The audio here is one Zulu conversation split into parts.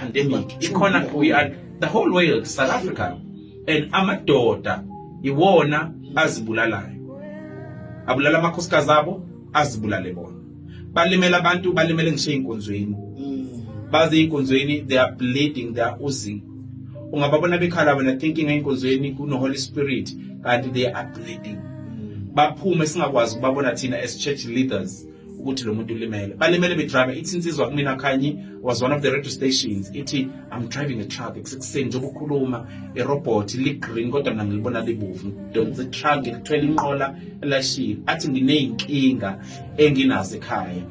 Pandemic ikhona. We are the whole world, South Africa, and amadoda iwona azibulalayo, abulala amakhosikazi abo, azibulale bona. Balimela abantu, balimele ngisho ey'nkonzweni, baze ey'nkonzweni, they are bleeding, they are oozing. Ungababona bekhala, wena thinking ey'nkonzweni kuno-Holy Spirit, kanti they are bleeding. Baphume singakwazi ukubabona thina as church leaders ukuthi lo muntu ulimele. Balimele bedrive. Ithi insizwa kumina, Khanyi, was one of the radio stations, ithi, "I'm driving a truck ekuseni njengoba ukhuluma, irobot li-green kodwa mina ngilibona libovu. Ngidonsa i-truck, ngithwele inqola elashile." Athi, "Nginey'nkinga enginazo ekhaya."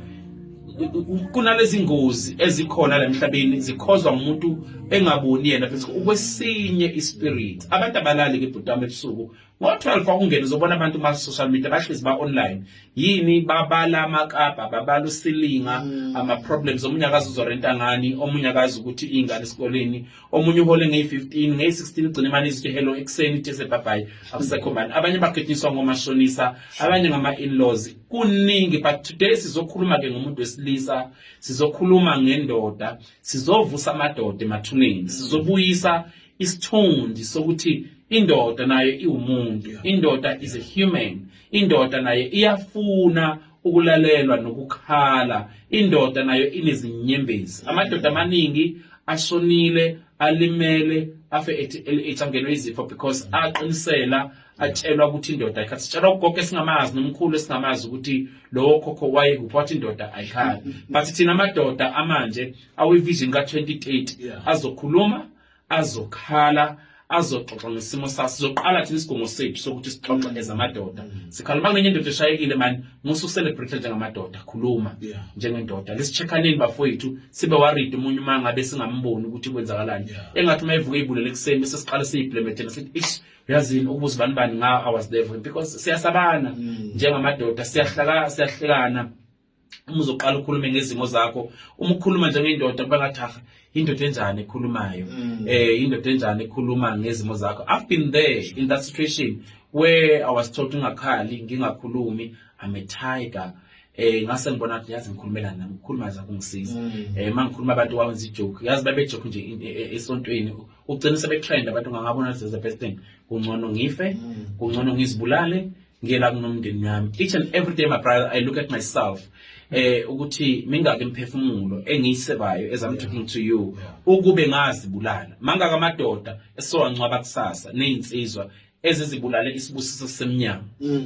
Kunalezi ngozi ezikhona la emhlabeni zikhozwa ngumuntu engaboni yena futhi ukwesinye ispirit. Abantu abalali ke, bhuti wami, ebusuku ngo-12 akungena, uzobona abantu ma-social media bahlezi ba-online. Yini? Babala amakabha, babala usilinga, ama-problems. Omunye akazi uzorenta ngani, omunye akazi ukuthi iy'ngane esikoleni, omunye uhole ngeyi-15, ngeyi-16 ugcina imali izithi hello ekuseni, ithi sebhabhayi, akusekho mali. Abanye bagijiswa ngomashonisa, abanye ngama-in-laws, kuningi. But today sizokhuluma-ke ngomuntu wesilisa, sizokhuluma ngendoda, sizovusa amadoda emathuneni, sizobuyisa isithunzi sokuthi indoda nayo iwumuntu. Indoda is a human. Indoda nayo iyafuna ukulalelwa nokukhala. Indoda nayo inezinyembezi. Amadoda amaningi ashonile, alimele, afe ethi angenwe izifo because aqinisela atshelwa ukuthi indoda ayikhali. Sitshelwa ugogo esingamazi nomkhulu esingamazi ukuthi lowo khokho wayekuphi, wathi indoda ayikhali. But thina amadoda amanje awe-vision ka-2030 azokhuluma, azokhala, azoxoxa ngesimo saso. Sizoqala thina isigungo sethu sokuthi sixoxe ezamadoda, sikhala uma kunenye indoda eshayekile. Mani musu celebrate njengamadoda, khuluma njengendoda. Lesi-check-aneni bafowethu, sibe worried omunye uma ngabe singamboni ukuthi kwenzakalani. Engathi uma evuka eyibulele ekuseni, bese siqale siyiblame thina, sithi, "Ish, uyazini ukubuza bani bani nga I was there for him," because siyasabana njengamadoda, siyahlaka, siyahlekana. Uma uzoqala ukhulume ngezimo zakho, uma ukhuluma njengendoda, kuba ngathi, "Aha, indoda enjani ekhulumayo? Indoda enjani ekhuluma ngezimo zakho?" I've been there in that situation where I was told ungakhali, ngingakhulumi, I'm a tiger. Ngase ngibona ukuthi, yazi, ngikhulumela nami, ukukhuluma nje akungisiza. Mangikhuluma abantu bawenza ijoke, yazi, babe joke nje esontweni, ugcina sebetrend abantu. Ngangabona ukuthi the best thing, kungcono ngife, kungcono ngizibulale, ngiye la kunomndeni wami. Each and every day, my brother, I look at myself ukuthi mingaki imphefumulo engiyisebayo as I'm talking to you. Ukube ngazibulala, mangaka amadoda esowangcwaba kusasa nezinsizwa ezizibulale isibusiso semnyama,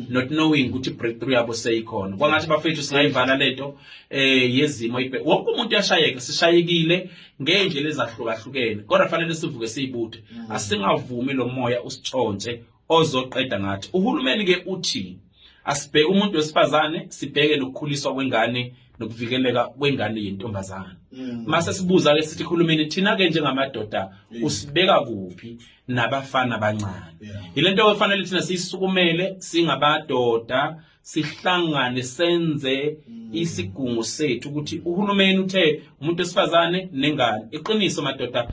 not knowing ukuthi breakthrough yabo seyikhona. Kwangathi bafethu singayivala lento yezimo ibe wonke umuntu uyashayeka. Sishayekile ngendlela ezahlukahlukene, kodwa fanele sivuke, siyibuthe, asingavumi lo moya usitshontshe ozoqeda ngathi. Uhulumeni ke uthi asibheke umuntu wesifazane, sibheke nokukhuliswa kwengane nokuvikeleka kwengane yentombazane. Mase sibuza ke sithi, "Khulumeni, thina ke njengamadoda usibeka kuphi nabafana abancane?" Yilento okufanele thina siyisukumele singabadoda, sihlangane, senze isigungu sethu ukuthi uhulumeni uthe umuntu wesifazane nengane. Iqiniso madoda,